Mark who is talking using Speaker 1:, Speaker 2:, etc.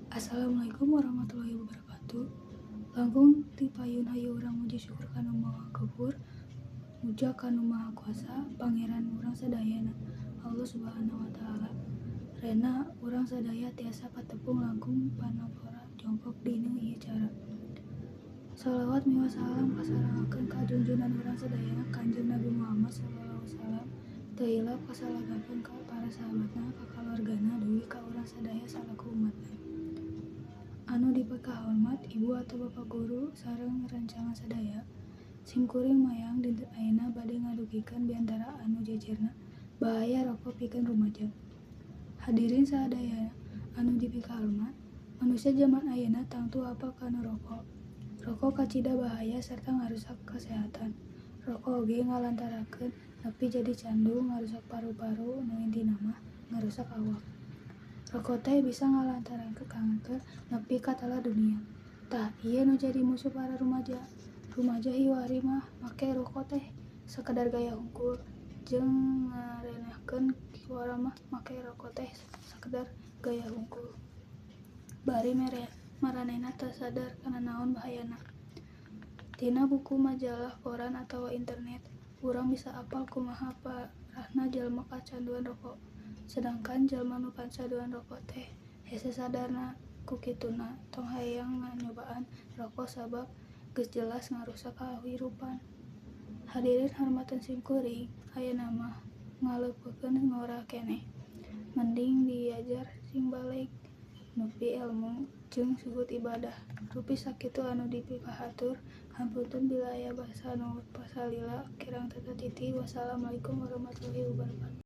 Speaker 1: Assalamualaikum warahmatullahi wabarakatuh. Langkung ti payun hayu urang muji syukur ka Nu Maha Gafur, muja ka Nu Maha Kuasa, Pangeran urang sadayana, Allah Subhanahu wa Ta'ala. Rena urang sadaya tiasa patepung langkung panapora jongkok dina ieu cara. Shalawat miwah salam kasarangakeun ka junjunan urang sadayana Kanjeng Nabi Muhammad shallallahu alaihi wasallam, teu hilap kasalagakeun ka para sahabatna, ka kaluargana, dugi ka urang sadaya salaku umatna. Anu dipikahormat Ibu atau Bapak guru sareng rerencangan sadaya. Simkuring mayang dinten ayeuna bade ngadugikeun biantara anu jejerna bahaya roko pikeun rumaja. Hadirin sadaya anu dipikahormat, manusia jaman ayeuna tangtu apal kana roko. Roko kacida bahaya sarta ngarusak kasehatan. Roko oge ngalantarakeun nepi jadi candu, ngarusak paru-paru, nu intina mah ngarusak awak. Roko teh bisa ngalantarankeun kanker nepi ka telah dunia. Tah, ieu nu jadi musuh para rumaja. Rumaja kiwari mah make roko teh sakedar gaya hungkul jeung ngarenehkeun, kiwari mah make roko teh sakedar gaya hungkul. Bari maranehna teu sadar kana naon bahayana. Tina buku, majalah, koran atawa internet, urang bisa apal kumaha parahna jalma kacanduan roko. Sedangkan jalma nu kacanduan roko teh hese sadarna, ku kituna tong hayang nyobaan roko sabab geus jelas ngarusak kahirupan. Hadirin hormatan simkuring, ayeuna mah ngaleupekeun ngora keneh. Mending diajar sing baleg, nepi elmu jeung suhud ibadah. Rupi sakitu anu dipikahatur, hapunten bilih aya basa nu salila kirang tata titi. Wassalamualaikum warahmatullahi wabarakatuh.